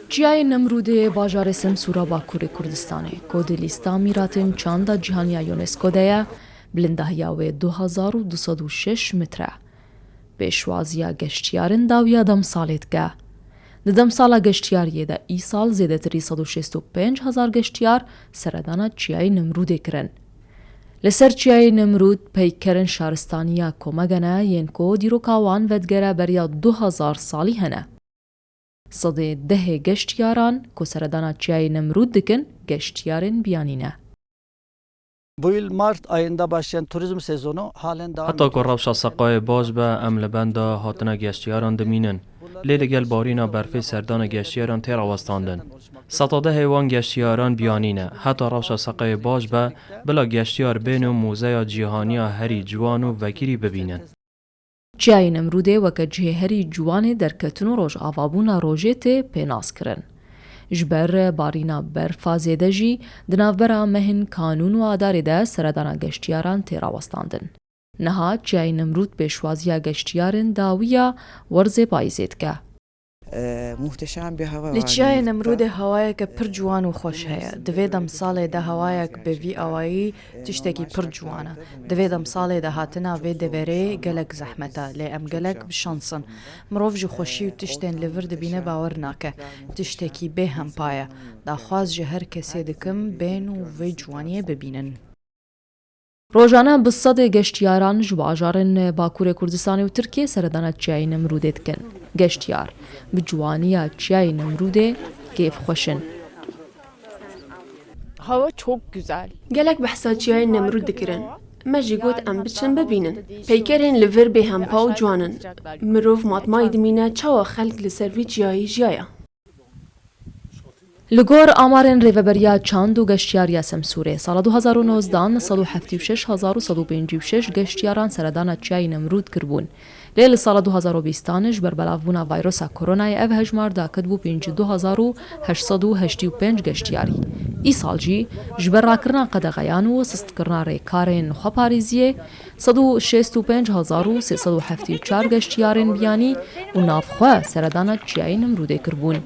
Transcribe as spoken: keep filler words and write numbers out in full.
Çiyayê Nemrûdê bajarê Semsûra Bakurê Kurdistanê, ku di lîsta mîratên çanda cîhanî ya UNESCO de ye, bilindahiya wê du hezar û du sed û şeş metre. Pêşwaziya geştiyarên dawiya demsalê dike. Di demsala geştiyariyê de îsal zêdetirî sed û şêst û pênc hezar geştiyar seredana Çiyayê Nemrûdê kirin. Li ser Çiyayê Nemrûd peykerên şaristaniya komege ne yên ku dîroka wan vedigere beriya du hezar salî hene. Sedê dehê geştiyaran ku seredana Çiyayê Nemrûd dikin, geştiyarên biyanî ne. Bu yıl Mart ayında başlayan turizm sezonu halen devam Heta ku ediyor. Rewşa seqayê baş be, em li benda hatina geştiyaran dimînin. Lê li gel barîna berfê serdana geştiyaran tê rawestandin. Seta dehê wan geştiyaran biyanî ne. Heta rewşa seqayê baş be, bila geştiyar bên û mûzeya cîhaniya herî ciwan û vekirî bibînin. Çiyayê Nemrûdê weke cihê herî ciwanê derketin û rojavabûna rojê tê pênaskirin. Ji ber barîna berfa zêde jî di navbera mehên Kanûn û Adarê de seredana geştiyaran tê rawestandin. Niha Çiyayê Nemrûd pêşwaziya geştiyarên dawiya werzê payîzê dike. Ee, muhteşem bir hava Li var Çiyayê Nemrûdê. Nemrûdê hewayeke pir ciwan û xweş heye. Di vê demsalê de hewayek bi vî awayî tiştekî pir ciwan e. Di vê demsalê de hatina vê deverê gelek zehmet e, lê em gelek bi şans in. Mirov ji xweşî û tiştên li vir dibîne bawer nake. Tiştekî bêhempa ye. Daxwaz ji her kesê dikim bên û vê ciwaniyê bibînin. Rojane bi sedê geştiyaran ji bajarên Bakurê Kurdistanê û Tirkiyê seredana Çiyayê Nemrûdê dikin. Geştiyar bi ciwaniya Çiyayê Nemrûdê kêfxweş in. Hava çok güzel. Gelek behsa Çiyayê Nemrûd dikirin. Me jî got em biçin bibînin. Peykerên li vir bêhempa û ciwan in. Mirov matmayî dimîne çawa xelk li ser vî çiyayî jiyaye. Li gor amarên Rêveberiya Çand û Geştiyariya Semsûrê, sala du hezar û nozdeh, neh sed û heftê û şeş hezar û sed û pêncî û şeş geştiyaran seredana Çiyayê Nemrûd kiribûn. Lê li sala du hezar û bîstan ji ber belavbûna vayrosa koronayê ev hejmar daketibû pêncî û du hezar û heşt sed û heştê û pênc geştiyarî. Îsal jî ji ber rakirina qedexeyan û sistkirina rêkarên xweparêziyê, sed û şêst û pênc hezar û sê sed û heftê û çar geştiyarên biyanî û navxwe seredana Çiyayê Nemrûdê kiribûn.